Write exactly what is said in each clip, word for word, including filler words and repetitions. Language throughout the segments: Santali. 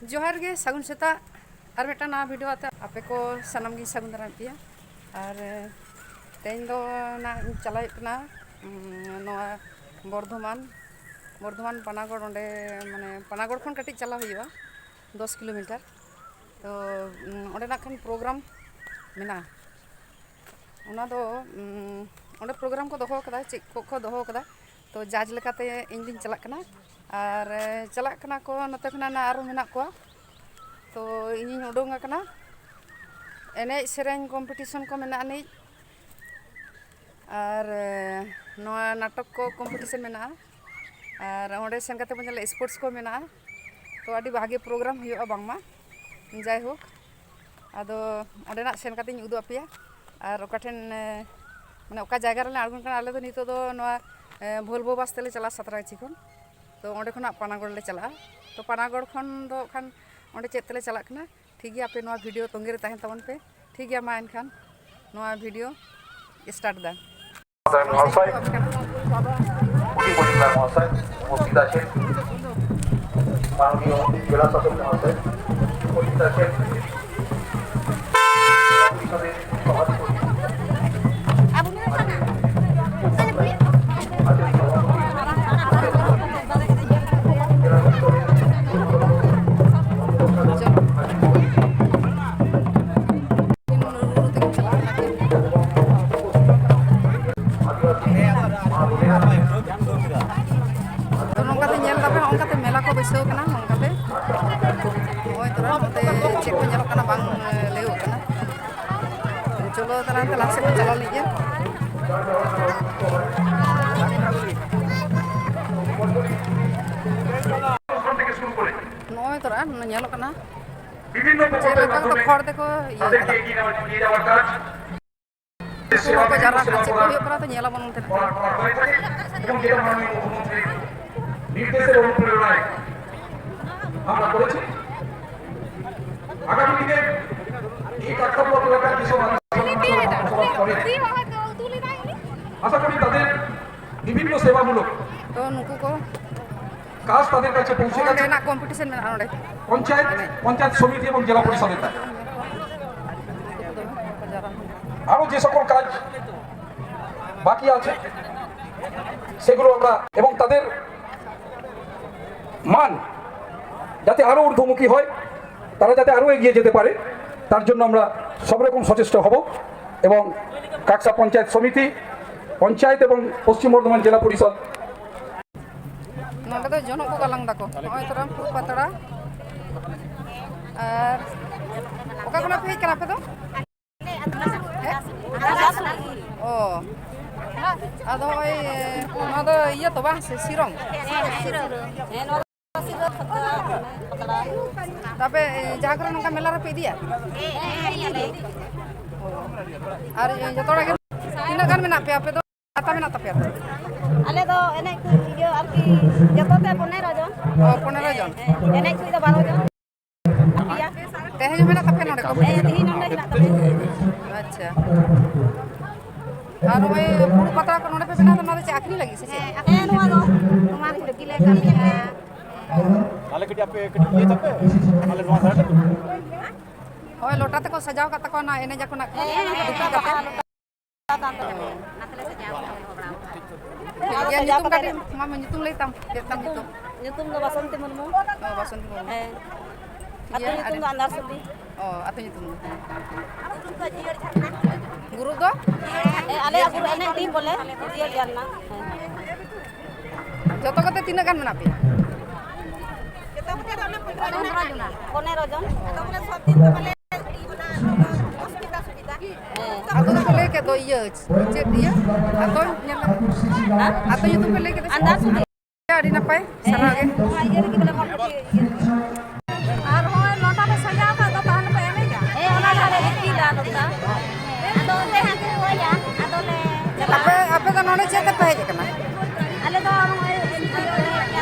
ᱡᱚᱦᱟᱨ ᱜᱮ, ᱥᱟᱹᱜᱩᱱ ᱥᱮᱛᱟᱜ᱾ ᱟᱨ ᱢᱤᱫᱴᱟᱝ ᱱᱟᱣᱟ ᱵᱷᱤᱰᱤᱭᱳ ᱟᱛᱮ ᱟᱯᱮ ᱠᱚ ᱥᱟᱱᱟᱢ ᱜᱤᱧ ᱥᱟᱹᱜᱩᱱ ᱫᱟᱨᱟᱢᱮᱫ ᱯᱮᱭᱟ᱾ ᱟᱨ ᱛᱮᱦᱮᱧ ᱫᱚ ᱱᱟᱜ ᱤᱧ ᱪᱟᱞᱟᱣ ᱦᱩᱭᱩᱜ ᱠᱟᱱᱟ, ᱩᱸ, ᱱᱚᱣᱟ ᱵᱚᱨᱫᱷᱚᱢᱟᱱ, ᱵᱚᱨᱫᱷᱚᱢᱟᱱ ᱯᱟᱱᱟᱜᱚᱲ, ᱚᱸᱰᱮ ᱢᱟᱱᱮ ᱯᱟᱱᱟᱜᱚᱲ ᱠᱷᱚᱱ ᱠᱟᱹᱴᱤᱡ ᱪᱟᱞᱟᱣ ᱦᱩᱭᱩᱜᱼᱟ, ᱫᱚᱥ ᱠᱤᱞᱳᱢᱤᱴᱟᱨ᱾ ᱛᱚ, ᱩᱸ, ᱚᱸᱰᱮ ᱱᱟᱜ ᱠᱷᱟᱱ ᱯᱨᱳᱜᱨᱟᱢ ᱢᱮᱱᱟᱜᱼᱟ᱾ ᱚᱱᱟ ᱫᱚ, ᱩᱸ, ᱚᱸᱰᱮ ᱯᱨᱳᱜᱨᱟᱢ ᱠᱚ ᱫᱚᱦᱚ ᱠᱟᱫᱟ, ᱪᱮᱫ ᱠᱚ ᱠᱚ ᱫᱚᱦᱚ ᱠᱟᱫᱟ, ᱛᱚ ᱡᱟᱡᱽ ᱞᱮᱠᱟᱛᱮ ᱤᱧ ᱫᱩᱧ ᱪᱟᱞᱟᱜ ᱠᱟᱱᱟ᱾ ᱟᱨ, ᱮ, ᱪᱟᱞᱟᱜ ᱠᱟᱱᱟ ᱠᱚ ᱱᱚᱛᱮ ᱠᱷᱚᱱᱟᱜ ᱱᱟ ᱟᱨᱚ ᱢᱮᱱᱟᱜ ᱠᱚᱣᱟ, ᱛᱚ ᱤᱧᱤᱧ ᱩᱰᱩᱝ ᱟᱠᱟᱱᱟ᱾ ᱮᱱᱮᱡ ᱥᱮᱨᱮᱧ ᱠᱚᱢᱯᱤᱴᱤᱥᱚᱱ ᱠᱚ ᱢᱮᱱᱟᱜ ᱟᱹᱱᱤᱡ, ᱟᱨ, ᱮ, ᱱᱚᱣᱟ ᱱᱟᱴᱚᱠ ᱠᱚ ᱠᱚᱢᱯᱤᱴᱤᱥᱚᱱ ᱢᱮᱱᱟᱜᱼᱟ, ᱟᱨ ᱚᱸᱰᱮ ᱥᱮᱱ ᱠᱟᱛᱮ ᱵᱚᱱ ᱧᱮᱞᱟ ᱥᱯᱳᱨᱴᱥ ᱠᱚ ᱢᱮᱱᱟᱜᱼᱟ᱾ ᱛᱚ ᱟᱹᱰᱤ ᱵᱷᱟᱜᱮ ᱯᱨᱳᱜᱨᱟᱢ ᱦᱩᱭᱩᱜᱼᱟ ᱵᱟᱝᱢᱟ᱾ ᱡᱟᱭᱦᱳᱠ, ᱟᱫᱚ ᱚᱸᱰᱮᱱᱟᱜ ᱥᱮᱱ ᱠᱟᱛᱮᱧ ᱩᱫᱩᱜ ᱟᱯᱮᱭᱟ᱾ ᱟᱨ ᱚᱠᱟ ᱴᱷᱮᱱ, ᱮ, ᱢᱟᱱᱮ ᱚᱠᱟ ᱡᱟᱭᱜᱟ ᱨᱮᱞᱮ ᱟᱬᱜᱚᱱ ᱠᱟᱱᱟ, ᱟᱞᱮ ᱫᱚ ᱱᱤᱛᱚᱜ ᱫᱚ ᱱᱚᱣᱟ, ᱮ, ᱵᱷᱳᱞᱵᱳ ᱵᱟᱥ ᱛᱮᱞᱮ ᱪᱟᱞᱟᱜᱼᱟ ᱥᱟᱛᱨᱟᱜᱟᱹᱪᱷᱤ ᱠᱷᱚᱱ᱾ ᱛᱚ ᱚᱸᱰᱮ ᱠᱷᱚᱱᱟᱜ ᱯᱟᱱᱟᱜᱚᱲ ᱞᱮ ᱪᱟᱞᱟᱜᱼᱟ᱾ ᱛᱚ ᱯᱟᱱᱟᱜᱚᱲ ᱠᱷᱚᱱ ᱫᱚ ᱠᱷᱟᱱ ᱚᱸᱰᱮ ᱪᱮᱫ ᱛᱮᱞᱮ ᱪᱟᱞᱟᱜ ᱠᱟᱱᱟ, ᱴᱷᱤᱠ ᱜᱮᱭᱟ, ᱟᱯᱮ ᱱᱚᱣᱟ ᱵᱷᱤᱰᱤᱭᱳ ᱛᱚᱸᱜᱮ ᱨᱮ ᱛᱟᱦᱮᱱ ᱛᱟᱵᱚᱱ ᱯᱮ᱾ ᱴᱷᱤᱠ ᱜᱮᱭᱟ, ᱢᱟ ᱮᱱᱠᱷᱟᱱ ᱱᱚᱣᱟ ᱵᱷᱤᱰᱤᱭᱳ ᱥᱴᱟᱨᱴ ᱫᱟ᱾ ᱢᱚᱦᱟᱥᱚᱭ, ᱩᱯᱚᱥᱛᱷᱤᱛ ᱢᱚᱦᱟᱥᱚᱭ, ᱩᱯᱚᱥᱛᱷᱤᱛ আছেন মাননীয় জেলা শাসক মহাশয়, উপস্থিত আছেন পরিষদের সভাধিপতি, আছেন সভাপতি, জেলা পরিষদের ᱛᱚ ᱱᱚᱝᱠᱟᱛᱮ ᱧᱮᱞ ᱫᱟᱯᱮ, ᱱᱚᱝᱠᱟᱛᱮ ᱢᱮᱞᱟ ᱠᱚ ᱵᱟᱹᱭᱥᱟᱹᱣ ᱠᱟᱱᱟ, ᱱᱚᱝᱠᱟᱛᱮ ᱱᱚᱜᱼᱚᱭ ᱛᱚᱨᱟ ᱱᱚᱛᱮ ᱪᱮᱫ ᱠᱚ ᱧᱮᱞᱚᱜ ᱠᱟᱱᱟ ᱵᱟᱝ, ᱮ, ᱞᱟᱹᱭᱚᱜ ᱠᱟᱱᱟ᱾ ᱪᱚᱞᱚ ᱛᱟᱨᱟ ᱛᱮ ᱞᱟᱦᱟ ᱥᱮᱫ ᱵᱚᱱ ᱪᱟᱞᱟᱣ ᱞᱮᱱ ᱜᱮ᱾ ᱱᱚᱜᱼᱚᱭ ᱛᱚᱨᱟ ᱧᱮᱞᱚᱜ ᱠᱟᱱᱟ ᱪᱮᱫ ᱞᱮᱠᱟ ᱠᱟᱛᱮ ᱠᱷᱚᱲ ᱛᱮᱠᱚ ᱤᱭᱟᱹ ᱠᱟᱫᱟ᱾ ᱩᱱᱠᱩ ᱦᱚᱸᱠᱚ ᱡᱟᱣᱨᱟ ᱠᱟᱱᱟ, ᱪᱮᱫ ᱠᱚ ᱦᱩᱭᱩᱜ ᱠᱟᱱᱟ ᱛᱚ ᱧᱮᱞ ᱟᱵᱚᱱ ᱚᱱᱛᱮ ᱱᱟᱜ᱾ নির্দেশের অনুপ্রেরণায় আমরা করেছি। আগামী দিনে এই কাঠামো এলাকার যে সব মানুষ বসবাস করে, আশা করি তাদের বিভিন্ন সেবামূলক ᱛᱚ ᱱᱩᱠᱩ ᱠᱚ আজ তাদের কাছে পৌঁছে গেছে। কম্পিটিশন মেলা পঞ্চায়েত, পঞ্চায়েত সমিতি এবং জেলা পরিষদের দ্বারা আরো যে সকল কাজ বাকি আছে, সেগুলো আমরা, এবং তাদের মান যাতে আরো ঊর্ধ্বমুখী হয়, তারা যাতে আরো এগিয়ে যেতে পারে, তার জন্য আমরা সব রকম সচেষ্ট হব। এবং কাকসা পঞ্চায়েত সমিতি, পঞ্চায়েত এবং পশ্চিম বর্ধমান জেলা পরিষদ ᱱᱚᱰᱮ ᱫᱚ ᱡᱚᱱᱚᱜ ᱠᱚ ᱜᱟᱞᱟᱝ ᱫᱟᱠᱚ᱾ ᱱᱚᱜᱼᱚᱭ ᱛᱚᱨᱟᱢ ᱯᱩᱨ ᱯᱟᱛᱲᱟ᱾ ᱟᱨ ᱚᱠᱟ ᱠᱷᱚᱱᱟᱜ ᱯᱮ ᱦᱮᱡ ᱠᱟᱱᱟ ᱟᱯᱮ ᱫᱚ? ᱚ, ᱟᱫᱚ ᱱᱚᱜᱼᱚᱭ ᱱᱚᱣᱟ ᱫᱚ ᱤᱭᱟᱹ ᱛᱚ ᱵᱟᱝ ᱥᱮ ᱥᱤᱨᱚᱢ? ᱛᱟᱯᱮ ᱡᱟᱦᱟᱸ ᱠᱚᱨᱮ ᱱᱚᱝᱠᱟ ᱢᱮᱞᱟ ᱨᱮᱯᱮ ᱤᱫᱤᱭᱟ? ᱟᱨ ᱡᱚᱛᱚ ᱦᱚᱲᱟᱜ ᱜᱮ ᱛᱤᱱᱟᱹᱜ ᱜᱟᱱ ᱢᱮᱱᱟᱜ ᱯᱮᱭᱟ ᱟᱯᱮ ᱫᱚ? ᱯᱟᱛᱟ ᱢᱮᱱᱟᱜ ᱛᱟᱯᱮᱭᱟ ᱛᱚ? ᱟᱞᱮ ᱫᱚ ᱮᱱᱮᱡ ᱠᱚ ᱤᱭᱟᱹ ᱟᱨᱠᱤ ᱡᱚᱛᱚ ᱛᱮ ᱯᱚᱱᱮᱨᱚ ᱡᱚᱱ᱾ ᱚ, ᱯᱚᱱᱮᱨᱚ ᱡᱚᱱ᱾ ᱦᱮᱸ, ᱮᱱᱮᱡ ᱠᱚ ᱫᱚ ᱵᱟᱨᱚ ᱡᱚᱱ᱾ ᱛᱮᱦᱮᱧ ᱦᱚᱸ ᱢᱮᱱᱟᱜ ᱛᱟᱯᱮᱭᱟ ᱱᱚᱰᱮ ᱠᱚ? ᱦᱮᱸ, ᱛᱮᱦᱮᱧ ᱱᱚᱰᱮ ᱦᱮᱱᱟᱜ ᱛᱟᱞᱮᱭᱟ᱾ ᱟᱪᱪᱷᱟ᱾ ᱟᱨ ᱱᱚᱜᱼᱚᱭ ᱯᱷᱩᱲᱩᱜ ᱯᱟᱛᱲᱟ ᱠᱚ ᱱᱚᱰᱮ ᱯᱮ ᱵᱮᱱᱟᱣ ᱮᱫᱟ, ᱱᱚᱣᱟ ᱫᱚ ᱪᱮᱫ ᱟᱠᱷᱨᱤᱧ ᱞᱟᱹᱜᱤᱫ ᱥᱮ ᱪᱮᱫ? ᱦᱮᱸ, ᱱᱚᱣᱟ ᱫᱚ ᱱᱚᱣᱟ ᱠᱚ ᱞᱟᱹᱜᱤᱫ ᱞᱮ ᱠᱟᱹᱢᱤᱭᱟ᱾ ᱟᱞᱮ ᱠᱟᱹᱴᱤᱡ, ᱟᱯᱮ ᱠᱟᱹᱴᱤᱡ ᱤᱭᱟᱹ ᱛᱟᱯᱮ, ᱟᱞᱮ ᱱᱚᱣᱟ ᱫᱷᱟᱨᱮ᱾ ᱦᱳᱭ, ᱞᱚᱴᱟ ᱛᱮᱠᱚ ᱥᱟᱡᱟᱣ ᱠᱟᱜ ᱛᱟᱠᱚᱣᱟ, ᱚᱱᱟ ᱮᱱᱮᱡ ᱟᱠᱚ ᱱᱟᱜ ᱠᱷᱟᱱ᱾ ᱦᱮᱸ, ᱦᱮᱸ, ᱫᱷᱩᱛᱤ ᱠᱟᱛᱮ᱾ ᱚᱱᱟ ᱛᱮᱞᱮ ᱥᱟᱡᱟᱣ ᱠᱟᱜᱼᱟ᱾ ᱴᱷᱤᱠ ᱜᱮᱭᱟ, ᱧᱩᱛᱩᱢ ᱠᱟᱹᱴᱤᱡ, ᱢᱟ, ᱧᱩᱛᱩᱢ ᱞᱟᱹᱭ ᱛᱟᱢ, ᱪᱮᱫ ᱛᱟᱢ ᱧᱩᱛᱩᱢ? ᱧᱩᱛᱩᱢ ᱫᱚ ᱵᱟᱥᱚᱱᱛᱤ ᱢᱩᱨᱢᱩ᱾ ᱚ, ᱵᱟᱥᱚᱱᱛᱤ ᱢᱩᱨᱢᱩ᱾ ᱦᱮᱸ᱾ ᱴᱷᱤᱠ ᱜᱮᱭᱟ, ᱟᱹᱛᱩ ᱧᱩᱛᱩᱢ ᱟᱹᱰᱤ ᱫᱚ ᱟᱱᱫᱟᱨᱥᱚᱞᱰᱤ᱾ ᱚ, ᱟᱹᱛᱩ ᱧᱩᱛᱩᱢ ᱫᱚ᱾ ᱜᱩᱨᱩᱯ ᱫᱚ? ᱦᱮᱸ, ᱟᱞᱮᱭᱟᱜ ᱜᱩᱨᱩᱯ ᱮᱱᱮᱡ ᱴᱤᱢ ᱵᱚᱞᱮ, ᱡᱤᱭᱟᱹᱲ ᱡᱷᱟᱨᱱᱟ᱾ ᱦᱮᱸ᱾ ᱡᱚᱛᱚ ᱠᱚᱛᱮ ᱛᱤᱱᱟᱹᱜ ᱜᱟᱱ ᱢᱮᱱᱟᱜ ᱯᱮᱭᱟ? ᱯᱚᱱᱮᱨᱚ ᱡᱚᱱ᱾ ᱦᱮᱸ᱾ ᱟᱫᱚ ᱠᱚ ᱞᱟᱹᱭ ᱠᱮᱫ ᱫᱚ ᱤᱭᱟᱹ, ᱪᱮᱫ ᱤᱭᱟᱹ? ᱟᱫᱚ ᱧᱮᱞ ᱢᱮ᱾ ᱦᱮᱸ? ᱟᱫᱚ ᱧᱩᱛᱩᱢ ᱯᱮ ᱞᱟᱹᱭ ᱠᱮᱫᱟ ᱪᱮᱫ? ᱟᱱᱫᱟᱨᱥᱚᱞᱰᱤ᱾ ᱟᱹᱰᱤ ᱱᱟᱯᱟᱭ, ᱥᱟᱨᱦᱟᱣ ᱜᱮ᱾ ᱱᱚᱣᱟ ᱤᱭᱟᱹ ᱨᱮᱜᱮ ᱵᱚᱞᱮ ᱵᱚᱱ ᱤᱭᱟᱹ, ᱤᱭᱟᱹ᱾ ᱟᱨ ᱦᱚᱸᱜᱼᱚᱭ ᱞᱚᱴᱟ ᱞᱮ ᱥᱟᱡᱟᱣ ᱠᱟᱜ ᱫᱚ, ᱛᱟᱦᱞᱮ ᱯᱮ ᱮᱱᱮᱡᱟ? ᱦᱮᱸ, ᱚᱱᱟ ᱫᱚ ᱟᱞᱮ ᱞᱮ ᱪᱮᱫᱟ ᱞᱚᱴᱟ᱾ ᱟᱫᱚ ᱚᱸᱰᱮ ᱦᱟᱸᱜ ᱠᱚ ᱦᱚᱦᱚᱭᱟ, ᱟᱫᱚ ᱞᱮ ᱪᱟᱞᱟᱜᱼᱟ᱾ ᱟᱯᱮ, ᱟᱯᱮ ᱫᱚ ᱱᱚᱰᱮ ᱪᱮᱫ ᱛᱮᱯᱮ ᱦᱮᱡ ᱟᱠᱟᱱᱟ? ᱟᱞᱮ ᱫᱚ ᱱᱚᱜᱼᱚᱭ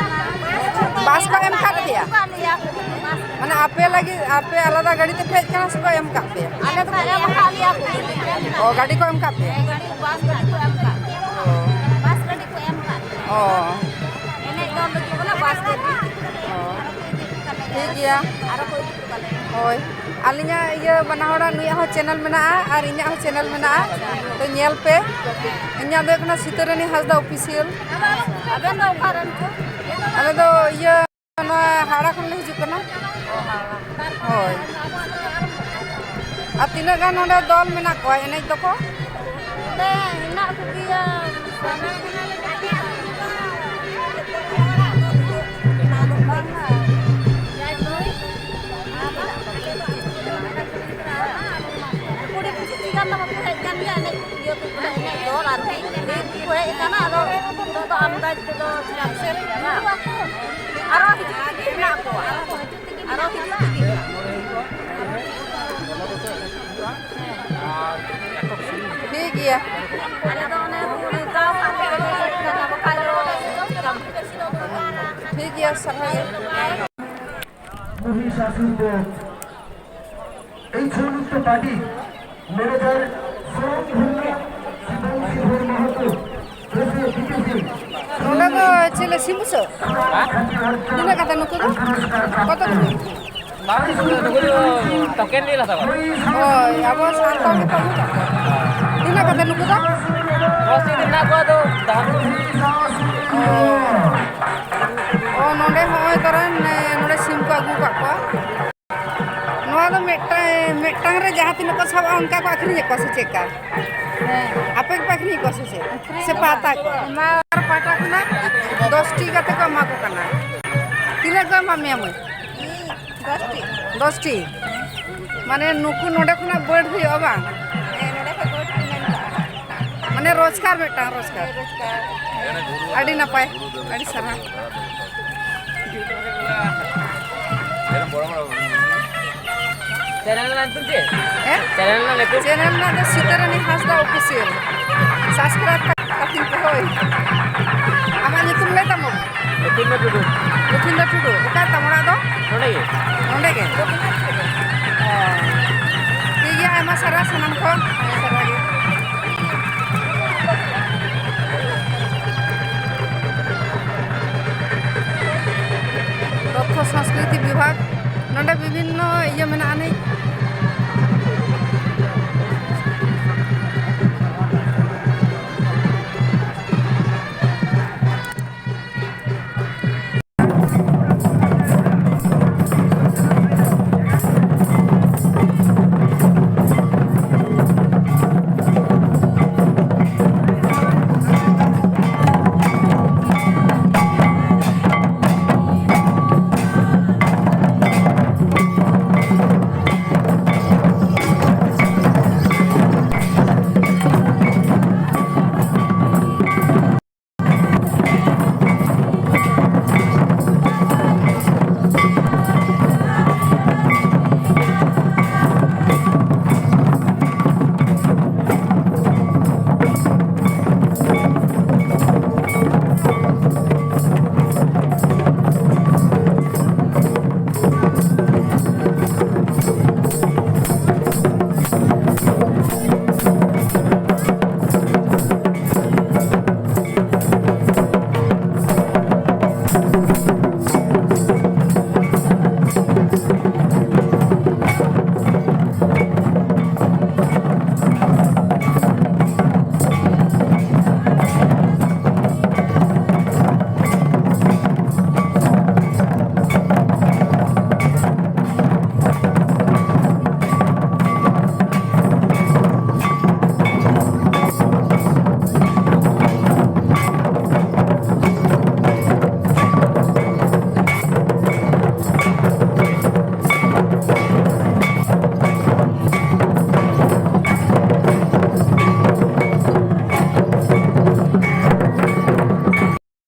ᱵᱟᱥ ᱠᱚ ᱮᱢ ᱠᱟᱫ ᱯᱮᱭᱟ? ᱮᱢ ᱠᱟᱫ ᱞᱮᱭᱟ ᱠᱚ, ᱵᱟᱥ᱾ ᱢᱟᱱᱮ ᱟᱯᱮ ᱞᱟᱹᱜᱤᱫ, ᱟᱯᱮ ᱟᱞᱟᱫᱟ ᱜᱟᱹᱰᱤ ᱛᱮᱯᱮ ᱦᱮᱡ ᱟᱠᱟᱱᱟ ᱥᱮ ᱠᱚ ᱮᱢ ᱠᱟᱫ ᱯᱮᱭᱟ? ᱟᱞᱮ ᱫᱚ ᱮᱢ ᱠᱟᱫ ᱞᱮᱭᱟ ᱠᱚ᱾ ᱚ, ᱜᱟᱹᱰᱤ ᱠᱚ ᱮᱢ ᱠᱟᱫ ᱯᱮᱭᱟ? ᱦᱮᱸ, ᱜᱟᱹᱰᱤ, ᱵᱟᱥ ᱜᱟᱹᱰᱤ ᱠᱚ ᱮᱢ ᱠᱟᱫ ᱞᱮᱭᱟ᱾ ᱚ᱾ ᱵᱟᱥ ᱜᱟᱹᱰᱤ ᱠᱚ ᱮᱢ ᱠᱟᱫ ᱞᱮᱭᱟ᱾ ᱚ᱾ ᱮᱱᱮᱡ ᱫᱚᱞ ᱞᱟᱹᱜᱤᱫ ᱵᱚᱞᱮ ᱯᱟᱥ ᱠᱮᱫ ᱜᱮ᱾ ᱚ, ᱴᱷᱤᱠ ᱜᱮᱭᱟ᱾ ᱟᱨᱚ ᱠᱚ ᱤᱫᱤ ᱦᱚᱴᱚ ᱠᱟᱞᱮᱭᱟ᱾ ᱦᱳᱭ, ᱟᱹᱞᱤᱧᱟᱜ ᱤᱭᱟᱹ, ᱵᱟᱱᱟ ᱦᱚᱲᱟᱜ, ᱱᱩᱭᱟᱜ ᱦᱚᱸ ᱪᱮᱱᱮᱞ ᱢᱮᱱᱟᱜᱼᱟ ᱟᱨ ᱤᱧᱟᱹᱜ ᱦᱚᱸ ᱪᱮᱱᱮᱞ ᱢᱮᱱᱟᱜᱼᱟ, ᱛᱚ ᱧᱮᱞ ᱯᱮ᱾ ᱤᱧᱟᱹᱜ ᱫᱚ ᱦᱩᱭᱩᱜ ᱠᱟᱱᱟ ᱥᱤᱛᱟᱹᱨᱟᱹᱱᱤ ᱦᱟᱸᱥᱫᱟ ᱚᱯᱷᱤᱥᱤᱭᱟᱞ᱾ ᱟᱵᱮᱱ ᱫᱚ ᱚᱠᱟ ᱨᱮᱱ ᱪᱚ? ᱟᱞᱮ ᱫᱚ ᱤᱭᱟᱹ, ᱱᱚᱣᱟ ᱦᱟᱣᱲᱟ ᱠᱷᱚᱱ ᱞᱮ ᱦᱤᱡᱩᱜ ᱠᱟᱱᱟ᱾ ᱦᱳᱭ᱾ ᱟᱨ ᱛᱤᱱᱟᱹᱜ ᱜᱟᱱ ᱱᱚᱰᱮ ᱫᱚᱞ ᱢᱮᱱᱟᱜ ᱠᱚᱣᱟ ᱮᱱᱮᱡ ᱫᱚᱠᱚ? ᱱᱚᱰᱮ ᱦᱮᱱᱟᱜ ᱠᱚᱜᱮᱭᱟ᱾ ᱠᱩᱲᱤ ᱯᱚᱸᱪᱤᱥ ᱴᱤ ᱜᱟᱱ ᱫᱚ ᱵᱟᱠᱚ ᱦᱮᱡ ᱠᱟᱱ ᱜᱮᱭᱟ ᱮᱱᱮᱡ ᱤᱭᱟᱹ ᱠᱚ, ᱮᱱᱮᱡ ᱫᱚᱞ ᱟᱨᱠᱤ᱾ ᱰᱷᱮᱨ ᱜᱮᱠᱚ ᱦᱮᱡ ᱟᱠᱟᱱᱟ, ᱟᱫᱚ ᱱᱤᱛᱚᱜ ᱫᱚ ᱟᱢᱫᱟ ᱛᱮᱫᱚ ᱪᱮᱫᱟᱜ ᱥᱮ ᱟᱨᱚ ᱦᱤᱡᱩᱜ ᱛᱮᱜᱮ ᱢᱮᱱᱟᱜ ᱠᱚᱣᱟ᱾ ᱟᱨᱚ ᱦᱤᱡᱩᱜ ᱛᱮᱜᱮ ᱢᱮᱱᱟᱜ ᱠᱚᱣᱟ᱾ ᱴᱷᱤᱠ ᱜᱮᱭᱟ᱾ ᱟᱞᱮ ᱫᱚ ᱚᱱᱮ ᱠᱚ ᱢᱮᱛᱟᱣ ᱠᱟᱜ ᱞᱮᱭᱟ, ᱵᱟᱠᱷᱟᱡ ᱫᱚ ᱴᱷᱤᱠ ᱜᱮᱭᱟ, ᱥᱟᱨᱦᱟᱣ ᱜᱮ᱾ ᱢᱚᱦᱤᱥᱟᱥᱩᱨ ᱵᱚᱫᱷ, এই সমস্ত পার্টি ম্যানেজার স্বয়ং ধন্য, শিবম শ্রীধর মাহাতো, প্রেসিডেন্ট বিকেসি, ᱱᱚᱰᱮ ᱫᱚ ᱪᱮᱫ ᱞᱮ ᱥᱤᱢ ᱵᱩᱥᱟᱹᱜ? ᱛᱤᱱᱟᱹᱜ ᱠᱟᱛᱮ ᱱᱩᱠᱩ ᱫᱚ? ᱠᱚᱛᱚ ᱠᱟᱛᱮ? ᱵᱟᱝ, ᱱᱩᱠᱩ ᱫᱚ ᱴᱳᱠᱮᱱ ᱞᱮ ᱦᱟᱛᱟᱣᱟ᱾ ᱦᱳᱭ, ᱟᱵᱚ ᱥᱟᱱᱛᱟᱲ ᱜᱮᱠᱚ ᱟᱹᱜᱩ ᱠᱟᱜ ᱠᱚᱣᱟ᱾ ᱛᱤᱱᱟᱹᱜ ᱠᱟᱛᱮ ᱱᱩᱠᱩ ᱫᱚ? ᱫᱚᱥ ᱴᱤ ᱢᱮᱱᱟᱜ ᱠᱚᱣᱟ, ᱟᱫᱚ ᱫᱟᱢ᱾ ᱚ᱾ ᱚ, ᱱᱚᱰᱮ ᱦᱚᱸᱜᱼᱚᱭ ᱛᱟᱨᱟ, ᱱᱮ-, ᱱᱚᱰᱮ ᱥᱤᱢ ᱠᱚ ᱟᱹᱜᱩ ᱟᱠᱟᱫ ᱠᱚᱣᱟ᱾ ᱱᱚᱣᱟ ᱫᱚ ᱢᱤᱫᱴᱟᱝ, ᱢᱤᱫᱴᱟᱝ ᱨᱮ ᱡᱟᱦᱟᱸ ᱛᱤᱱᱟᱹᱜ ᱠᱚ ᱥᱟᱵᱼᱟ, ᱚᱱᱠᱟ ᱠᱚ ᱟᱹᱠᱷᱨᱤᱧ ᱟᱠᱚᱣᱟ ᱥᱮ ᱪᱮᱫᱠᱟ? ᱦᱮᱸ᱾ ᱟᱯᱮ ᱜᱮᱯᱮ ᱟᱹᱠᱷᱨᱤᱧ ᱟᱠᱚᱣᱟ ᱥᱮ ᱪᱮᱫ? ᱥᱮ ᱯᱟᱦᱴᱟ ᱠᱚ? ᱚᱱᱟ ᱟᱨ ᱯᱟᱦᱴᱟ ᱠᱷᱚᱱᱟᱜ ᱫᱚᱥ ᱴᱤ ᱠᱟᱛᱮ ᱠᱚ ᱮᱢᱟ ᱠᱚ ᱠᱟᱱᱟ᱾ ᱛᱤᱱᱟᱹᱜ ᱠᱚ ᱮᱢᱟ ᱢᱮᱭᱟ ᱢᱟᱹᱭ? ᱫᱚᱥ ᱴᱤ᱾ ᱫᱚᱥ ᱴᱤ? ᱢᱟᱱᱮ ᱱᱩᱠᱩ ᱱᱚᱰᱮ ᱠᱷᱚᱱᱟᱜ ᱵᱟᱹᱰ ᱦᱩᱭᱩᱜᱼᱟ ᱵᱟᱝ? ᱦᱮᱸ, ᱱᱚᱰᱮ ᱠᱷᱚᱱ ᱵᱟᱹᱰ ᱦᱩᱭ ᱞᱮᱱ ᱠᱷᱟᱱ᱾ ᱢᱟᱱᱮ ᱨᱳᱡᱽᱜᱟᱨ ᱢᱤᱫᱴᱟᱝ ᱨᱳᱡᱽᱜᱟᱨ᱾ ᱦᱮᱸ, ᱨᱳᱡᱽᱜᱟᱨ᱾ ᱟᱹᱰᱤ ᱱᱟᱯᱟᱭ, ᱟᱹᱰᱤ ᱥᱟᱨᱦᱟᱣ᱾ ᱪᱮᱱᱮᱞ ᱨᱮᱱᱟᱜ ᱧᱩᱛᱩᱢ ᱪᱮᱫ? ᱦᱮᱸ? ᱪᱮᱱᱮᱞ ᱨᱮᱱᱟᱜ ᱧᱩᱛᱩᱢ? ᱪᱮᱱᱮᱞ ᱨᱮᱱᱟᱜ ᱫᱚ ᱥᱤᱛᱟᱹᱨᱟᱹᱱᱤ ᱦᱟᱸᱥᱫᱟ ᱚᱯᱷᱤᱥᱤᱭᱟᱞ᱾ ᱥᱟᱵᱥᱠᱨᱟᱭᱤᱵ ᱠᱟᱛᱤᱧ ᱯᱮ ᱦᱳᱭ᱾ ᱟᱢᱟᱜ ᱧᱩᱛᱩᱢ ᱞᱟᱹᱭ ᱛᱟᱢ ᱵᱟᱹᱵᱩ? ᱞᱚᱠᱷᱤᱱᱫᱨᱚ ᱴᱩᱰᱩ᱾ ᱞᱚᱠᱷᱤᱱᱫᱨᱚ ᱴᱩᱰᱩ, ᱚᱠᱟ ᱨᱮ ᱛᱟᱢ ᱚᱲᱟᱜ ᱫᱚ? ᱱᱚᱰᱮ ᱜᱮ᱾ ᱱᱚᱰᱮ ᱜᱮ? ᱚ᱾ ᱴᱷᱤᱠ ᱜᱮᱭᱟ, ᱟᱭᱢᱟ ᱥᱟᱨᱦᱟᱣ ᱥᱟᱱᱟᱢ ᱠᱚ᱾ ᱟᱭᱢᱟ ᱥᱟᱨᱦᱟᱣ ᱜᱮ᱾ ᱴᱷᱟᱠ ᱱᱚᱰᱮ ᱵᱤᱵᱷᱤᱱᱱᱚ ᱤᱭᱟᱹ ᱢᱮᱱᱟᱜ ᱟᱹᱱᱤᱡ᱾